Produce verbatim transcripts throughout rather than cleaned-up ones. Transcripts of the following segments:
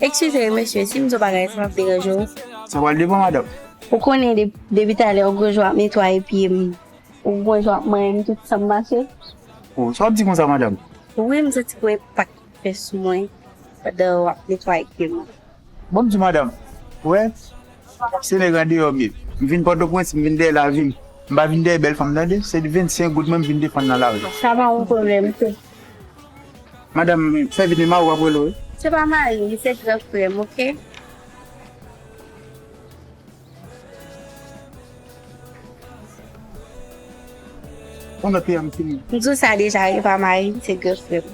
Eskize, mesye, si m di w bagay, sa p ap deranje w? Sa pral depann, madanm. Ou konnen de-, depi talè, w gwo jan w ap netwaye pye m. Ou gwo jan w ap manyen m tout san m mache. Oh, sa w ap di konsa, madanm? Wi, m santi gon enpak ki fè sou mwen pandan w ap netwaye pye m. Bon, m di madanm, ou wè, se nèg andeyò m ye. M vin Pòtoprens, m vin dèyè lavi m. M pa vin dèyè bèl fanm, tande. Se vennsenk goud mwen m vin defann nan lari. Sa pa yon pwoblèm, tou. Madanm, fè vini, mari w ap rele w, wi. Se pa mari m, se gran frè m, oke? Yon lòt pye a m fini. M di w sa deja, e pa mari m, se gran frè m.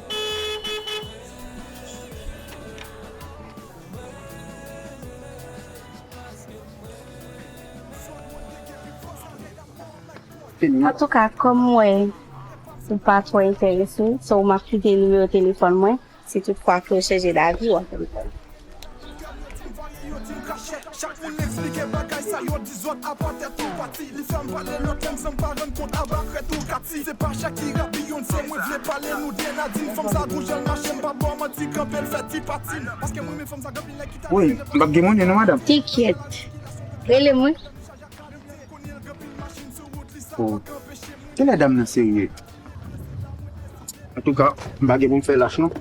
Fini. Antouka, kòm m wè ou pa twò enterese, so m ap kite nimewo telefòn mwen. Si tout fwa ke w chanje davi, w ap fè m konnen. Chak moun eksplike bagay sa yo di zòt apa tèt ou pati. Li fè m pale lòt lang san m pa rann kont aba krèt ou kati. Se pa chak ki rap Beyoncé mwen vle pale nou de Nadine. Fanm sa gon jan l mache m pa ba w manti kanpe l fè ti patin. Paske mwen men fanm sa gen anpil nèg ki ta. Wi, m p ap gen monnen non, madanm. Te kyèt. Rele mwen. Oh. Kilè dam nan serye? Antouka, m pa gen pou m fè lach non.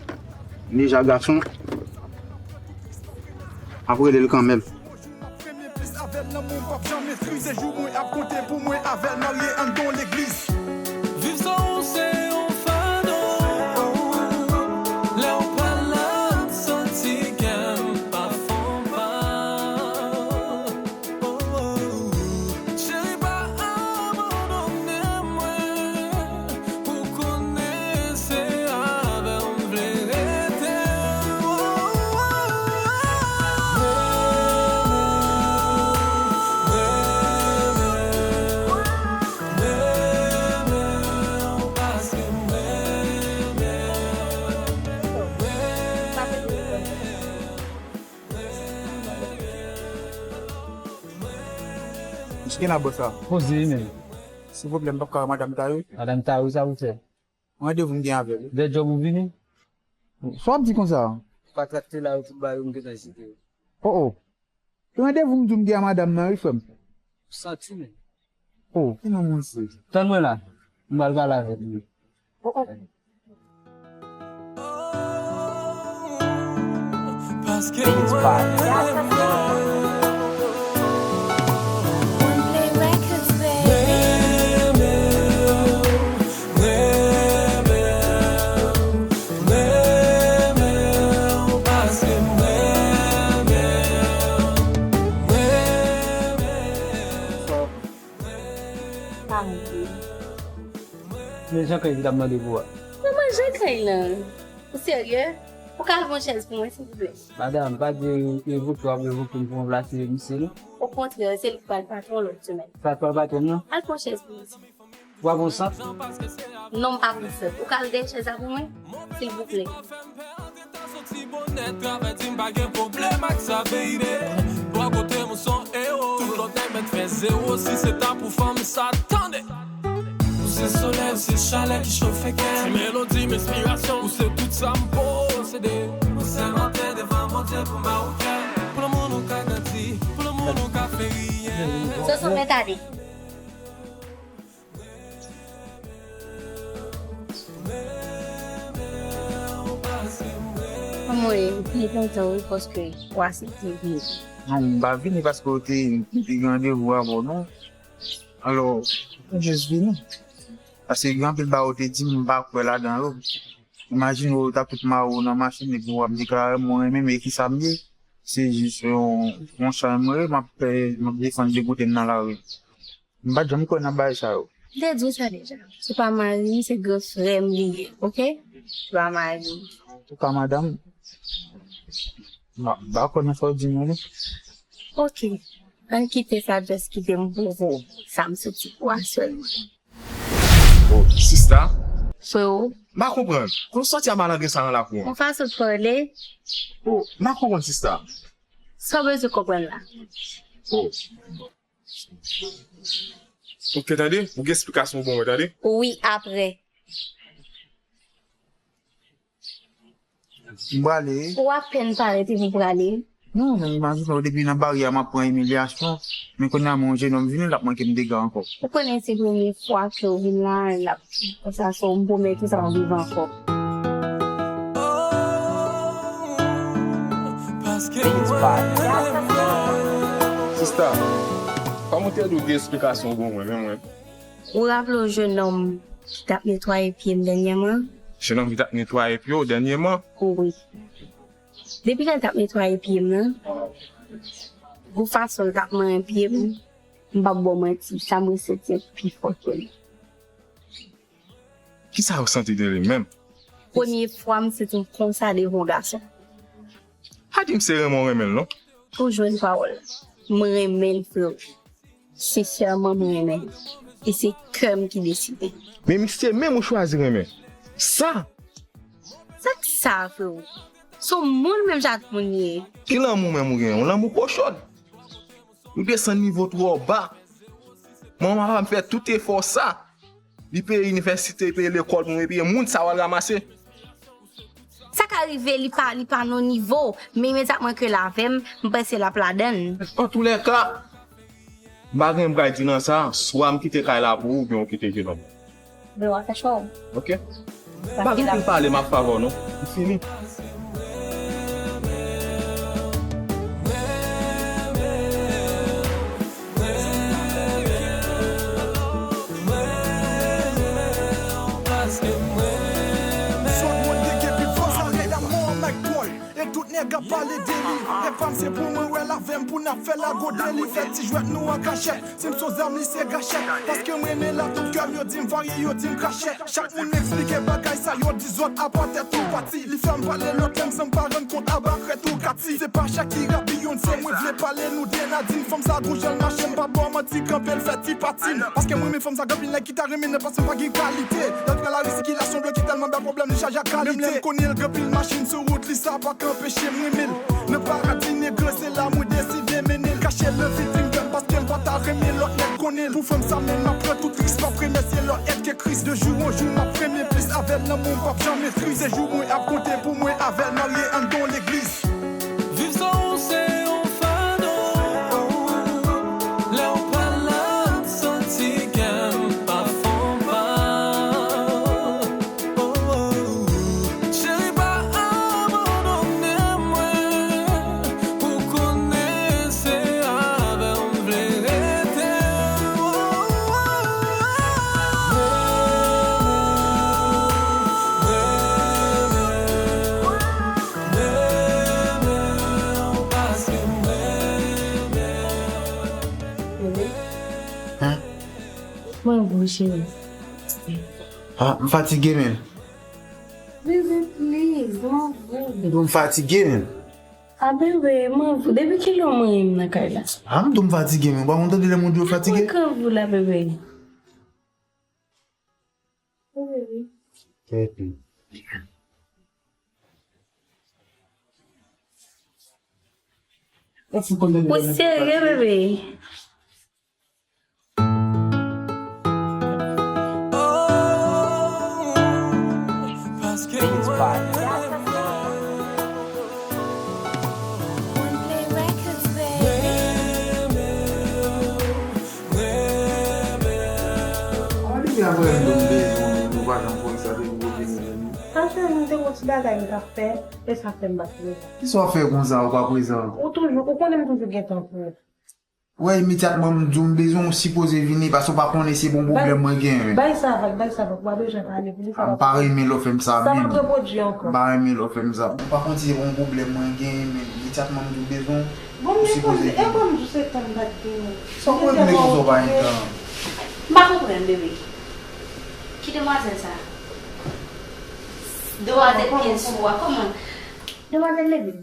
Deja gason ap rele l kanmenm. Premye plis avè l lanmou m p ap janm eskrize. Jou mwen ap konte pou mwen avè l marye anndan legliz. Viv san ou se yon fado. Lè w pral la, m santi kè m pa fè w mal. Cheri, pa abandone mwen, ou konnen se avè w m vle rete. Misye la bò sa. Poze wi, men. Silvouplè, m p ap ka wè madanm Tayou? Madanm Tayou, sa pou fè? Randevou m gen avè l. Lè djòb ou vini? Sa w ap di konsa? Patrak te la, yo tout bagay, yo m gentan site yo. Oh, oh. Randevou m di w m gen a madanm nan, wi, frè m. Santi, men. Oh, ki non moun se? Tann mwen la. M pral pale avèk li. Oh, oh. Paske mwen renmen w, renmen w, renmen w, renmen w, paske mwen renmen w, renmen w. Pa honte. Men Jan Kay ki t ap mande pou ou a. Kòman Jan Kay lan? Ou serye? Ou ka al pran chèz pou mwen, silvouplè? Madanm, pa di revoke w ap revoke m pou ranplase misye, non. Okontrè, se li k pral patwon lòt semèn. Sa k pral patwon m nan? Al pran chèz pou mwen. Ou pa gon sant? Non, m pa gon sant. Ou ka al dèyè chèz la pou mwen, silvouplè? Soti bonè, travay di m pa gen pwoblèm ak sa, baby. Bò kote m ou s on ewo. Tout lòt nèg mèt fè zewo. Si se ta pou fanm sa, tande. Ou se solèy, ou se chalè ki chofe kè. Ti melodi m enspirasyon, ou se tout sa m posede. Mwen sèmante devan Bondye pou m ba ou kè. Pou lanmou nou ka grandi, pou lanmou nou ka fè riyen. Soso, mèt ale. Anmwey, m byen kontan wi, paske w aksepte vini. Non, m pa vini paske w te, te gen randevou avè w, non. Alò, m jis vini. Paske gen anpil bagay w te di m, m pa kwè ladan yo. Imajine w ta kout mari w nan machin epi w ap deklare mwen renmen m e kisa m ye. Se jis yon, yon chay mwen ye, m ap fè, m ap defann de kote m nan lari. M pa t janm kwè nan bagay sa yo. M te di w sa deja. Se pa mari m, se gran frè m li ye, oke? Se pa mari m. Antouka, madanm, m pa, m pa kwè nan sa w di m yo, non. Oke. Ann kite sa, just kite m pwouve w sa m soti pou aswè. Oh, sista. Frewo. M pa konprann. Kote w soti a malangre sa nan lakou an? Yon fason w pale. Oh, m pa konprann, sista. Sa w bezwen konprann la? Oh. Ok, tande, ou gen esplikasyon pou mwen, tande? Wi, apre. M prale. Ou apèn parèt epi w prale. Non, men imajine w, depi nan baryè a m ap pran imilyasyon, men kounye a men yon jenòm vini, l ap manke m dega ankò. Ou konnen se premye fwa ke w vin la, l ap konsa, so m pwomèt ou sa w viv ankò. Sista, kòman w te di w gen esplikasyon pou mwen, men mwen? Ou raple w jenòm ki t ap netwaye pye m dènyèman? Jenòm ki t ap netwaye pye w dènyèman? Wi. Depi lè l t ap netwaye pye m nan, gon fason l t ap manyen pye m, m p ap ba w manti, sa m resenti an pi fò ke li. Kisa w santi de li menm? Premye fwa m santi m konsa devan yon gason. Pa di m se renmen w renmen l non. Ou jwenn pawòl. M renmen l, freo. Sensèman, m renmen l. E se kè m ki deside. Men misye menm ou chwazi renmen. Sa! Sa k sa, freo? Se yon moun menm jan ak moun li ye. Ki lanmou menm ou genyen? Yon lanmou kochòd. Ou desann nivo twò ba. Manman pa m fè tout efò sa. Li peye inivèsite, li peye lekòl pou mwen, li peye moun sa w al ranmase. Sa ka rive, li pa, li pa nan nivo, men imedyatman ke l avè m, m panse l ap ladann. Antoulèka, m pa gen m pral di nan sa, swa m kite kay la pou ou, oubyen ou kite jenòm. Men w a fè chwa w. Ok. M pa gen anpil pale, m ap favè w non. M fini. Sòt mwen te gen pi fò sa rèy la mò Mike Paul. E tout nèg ap pale de li. E pa m se pou mwen wè l avè m pou n ap fè lago de li. Fè ti jwèt nou an kachèt. Si m son zam li se gachèt. Paske m renmen l a tout kè m, yo di m varye, yo di m krache. Chak moun m eksplike bagay sa, yo di zòt apa tèt ou pati. Li fè m pale lòt lang san m pa rann kont aba krèt ou kati. Se pa chak ki rap Beyoncé, mwen vle pale nou de Nadine. Fanm sa gwo jan l mache, m pa ba w manti, kanpe l fè ti patin. Paske m renmen fanm sa, gen anpil nèg ki ta renmen l, paske m pa gen kalite. Lè l pran lari sikilasyon bloke tèlman bèl pwoblèm li chaje ak kalite. Menm lè m konnen l gen anpil machin sou wout li, sa pa ka anpeche m renmen l. Nan paradi negre, se la mwen deside mennen l. Kache l nan vitrinn grann paske m pa ta renmen lòt nèg konnen l. Pou fanm sa menm m ap pran tout risk, m ap remèsye lòt èt ke Kris. De jou an jou m ap renmen plis avè l, lanmou m p ap janm etri. Se jou mwen ap konte pou mwen avè l marye anndan legliz. Viv san ou se yon fado. Lè w pa la, m santi kè m pa fè w mal. Oh, oh, oh. Cheri, pa abandone mwen, ou konnen se avè w m vle rete. Oh, oh, oh. Renmen w paske m renmen w. Hein? Mwen gou, cheri. Ah, m fatige, men. Bebe, please, mwen gou. M fatige, men. Ah, bebe, mwen gou. Depi kilè w manyen m nan kay la? Ah, m tou m fatige, men. Ou pa konn tande lè moun di yo fatige? Mwen gou la, bebe. Wi, wi. Kèt li. Ou serye, bebe? Mwen depi apre m di w m bezwen w, ou pa janm fè sa, depi w vini menm. Paske m te gon ti bagay m t ap fè, e sa fè m pa t prezan. Kisa w ap fè konsa, ou pa prezan? Ou toujou, ou konnen m toujou gen tan pou ou. Wè, imedyatman m di w m bezwen w, ou sipoze vini, paske w pa konnen se bon pwoblèm mwen genyen. Bay sa vag, bay sa vag, ou pa bezwen pale pou li, sa pa. M pa renmen lè w fè m sa menm. Sa p ap repwodui ankò. M pa renmen lè w fè m sa. Ou pa konn si se bon pwoblèm mwen genyen, men imedyatman m di w bezwen w, ou sipoze vini. Bon, men e ban m di w se tan m pa t genyen. Sa w regle konsa w pa gen tan? M pa konprann, bebe. Ki demwazèl sa? Demwazèl pye l sou a, kòman? Demwazèl leve.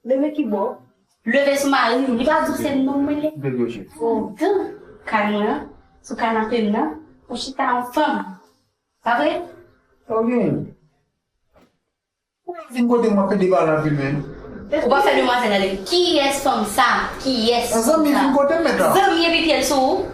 Leve ki bò? Leve sou mari m. Li pa di w se non m rele? Bebe Oje. Ou dan kay mwen an, sou kanape m nan, ou chita yon fanm. Pa vre? Ok. Ou vin kote m ap pede pale anpil menm. Ou pa fè demwazèl ale. Kiyès fanm sa? Kiyès fanm sa? Zanmi vin kote m mèt la. Zanmi epi pye l sou ou?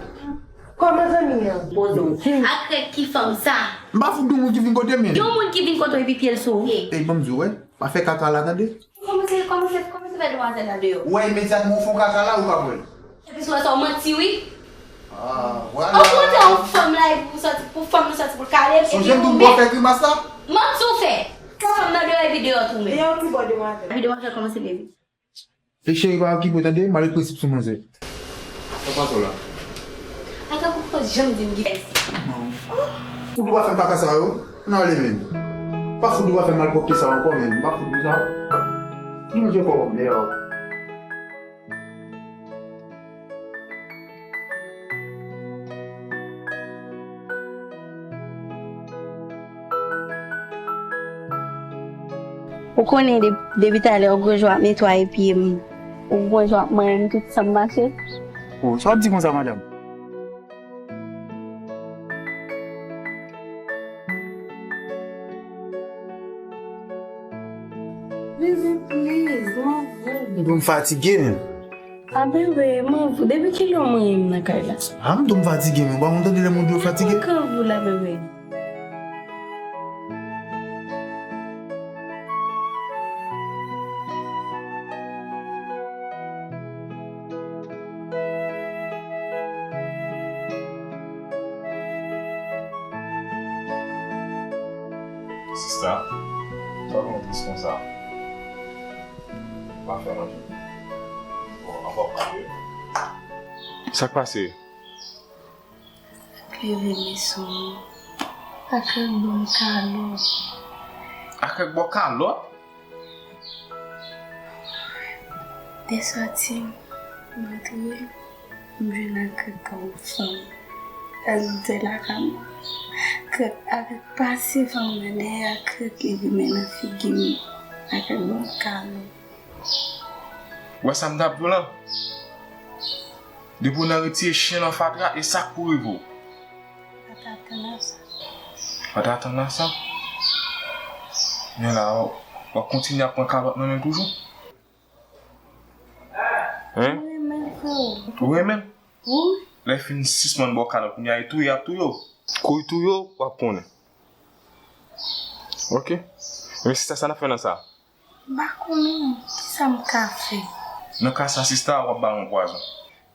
Kòman zanmi an? Poze w. Ak règ ki fanm sa? M pa fout de moun ki vin kote m, men. Yon moun ki vin kote w epi pye l sou ou. Ey, ban m di w, wè. Pa fè kaka la, tande. Kòman se, kòman se, kòman se fè demwazèl la deyò? Ou wè imedyatman w fè kaka la, ou ka pran l. Epi sou wè sa, w manti, wi. Ah, vwala. Ou kontan yon fanm la, epi pou sòti, pou fanm nan sòti pou l kale, epi ou menm. Sonje m di w m fè grimas la? Manti w fè. Fanm nan deyò, epi deyò tou menm. Deyò ti bò demwazèl. Epi demwazèl kòmanse leve. E cheri pa okipe w tande, m ale prensip sou manzè. Sa pase w la? Ata pou poko janm di m ki fè isi. Fout ou pa fè m kaka sa yo, n ale menm. Pa fout ou pa fè malpwòpte sa ankò menm, m pa fout ou sa. Ki manje kò w, mèd. Ou konnen de-, depi talè ou gon jan w ap netwaye pye m, ou gon jan w ap manyen m tout san m mache. Oh, sa w ap di konsa, madanm? Bebe, please, m anvi. Bon, m fatige menm. A bebe, m anvi. Depi kilè w manyen m nan kay la? A, m tou m fatige, men w pa konn tande lè moun di yo fatige? Mwen ka anvi w la, bebe. Sista, sa w konn tris konsa? Pa fè manje. Bon, anfòm pa vre. Sa k pase? Leve meson. Akrèk ban m kalòt. Akrèk ba w kalòt? Dè sòti, m antre, m jwenn akrèk an fon. Èl m te lakay mwen. Akrèk, akrèk pase fanm nan dèyè, akrèk leve men nan figi m. Akrèk ban m kalòt. Ou wè sa m t ap di w lan? Depi w nan retire chen nan fatra, e sa k pou rive w? Pa t atann a sa. Pa t atann a sa? Men la, w ap kontinye ap pran kalòt nan men l toujou? Hein? Mwen renmen l, freo. Ou renmen l? Wi. Lè fin sispann ba w kalòt, kounye a e touye y ap touye w. Kou y touye w, w ap konnen. Ok. Men sista, sa n ap fè nan sa? M pa konnen kisa m ka fè. Nan ka sa, sista, w ap ba l yon pwazon.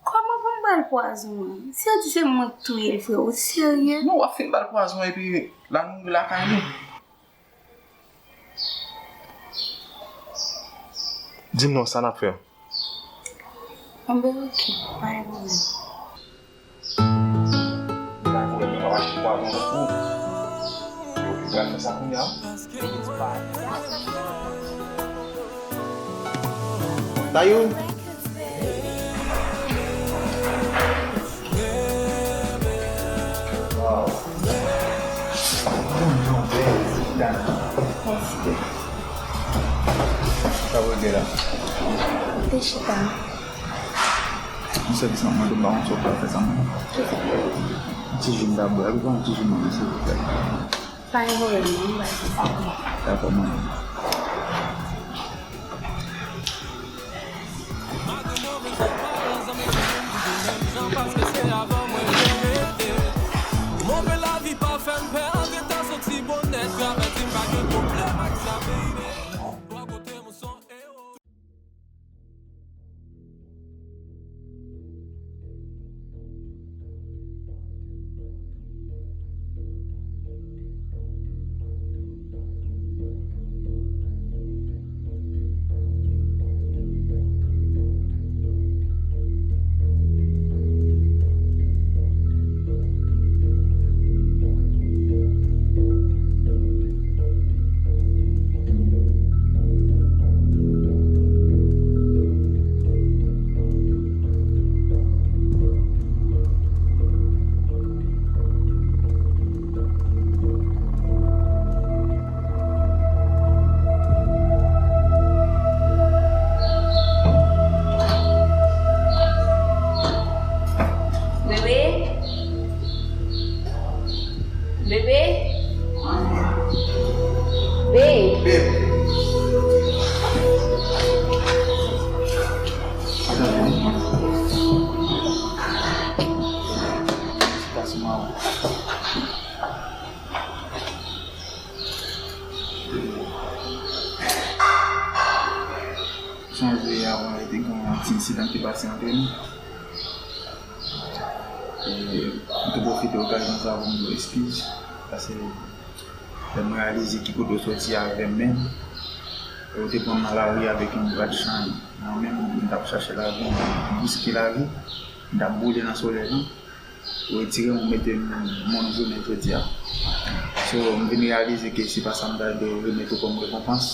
Kòman pou m ba l pwazon an? Si yo di se mwen k touye l, freo, ou serye? Non, w ap fin ba l pwazon epi l al mouri lakay li. Di m non, sa n ap fè? Anben, ok, pa gen pwoblèm. Tayou. Wow. Mèsi. Sa pou ede la. Te chita. Yon sèvis m ap mande w, m pa konn si w ka fè sa mwen. Yon ti ji m ta bwè, ou pran yon ti ji mwen, silvouplè. Pa gen pwoblèm, non, m ba l sa. Dakò, mwen. Move lavi pa fè m pè, antre ta soti bonè, travèse m pa gen pwoblèm ak sa, baby. Bò kote m ou se yon ewo. Bebe? Bebe? Babe. Babe. Atann, wi. Pas mwen. Sonje avan, te gen yon ti ensidan ki pase antre nou. E, m tou pwofite okazyon sa pou m di w eskiz. Paske lè m reyalize ki kote w soti avè m menm, e w te pran m nan lari avèk yon brad chay nan men m, m t ap chache lavi, m bouske lavi, m t ap boule nan solèy lan. Ou retire m, ou mete m mòn jounen jodi a. So, m vin reyalize ke se pa sa m ta dwe remèt ou kòm rekonpans.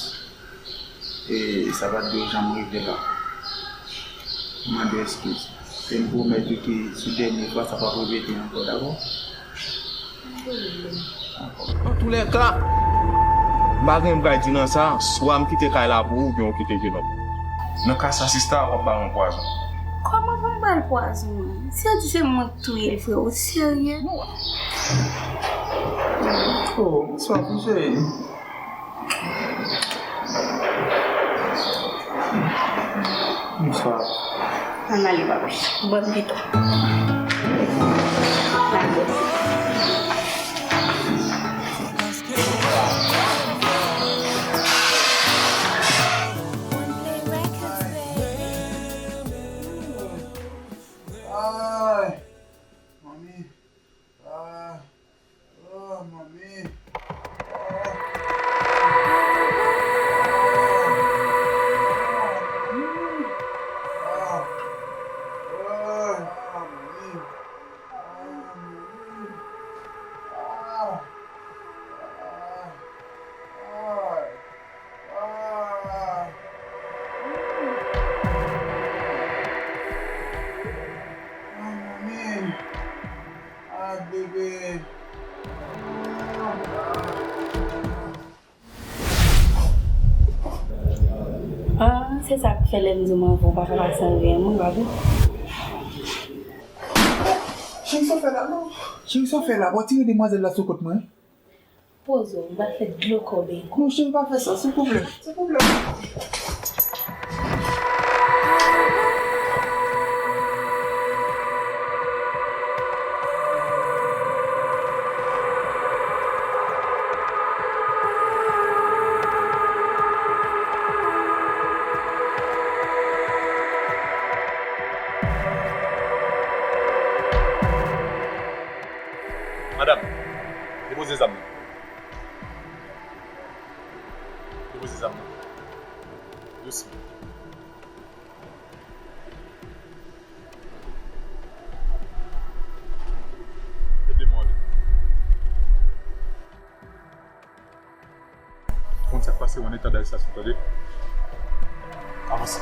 E sa pa t dwe janm rive la. M mande w eskiz. E m pwomèt ou ke sou dènye fwa, sa p ap repete ankò, dakò? Antoulèka, m pa gen m pral di nan sa, swa m kite kay la pou ou, oubyen ou kite Jenòm. Nan ka sa, sista, w ap ba mwen pwazon. Kòman pou m ba l pwazon, an? Si yo di se mwen k touye l, frè, ou serye? Oh, bonswa, cheri. Bonswa. Ann ale, papi. Bòn pito. N ap danse. Ay, manmi. Ah, oh, manmi. Ah. Ah. Ah. Ah, manmi. Ah, manmi. Ah. Ah. Ah. Ah. Ah, manmi. Ah, bebe. Ah, se sa k fè lè m di w m anvi w pa fè pa san vye mwen, papi. Cheri, sa w fè la, non? Cheri, sa w fè la? Bon, tire demwazèl la sou kont mwen. Poze w, m pral fè dlo kòbe. Non, cheri, pa fè sa, silvouplè. Silvouplè. Madanm, depoze zam nan. Depoze zam nan. Dousman. Ede mwen ale. Konn sa k pase w an eta darestasyon, tande? Avanse.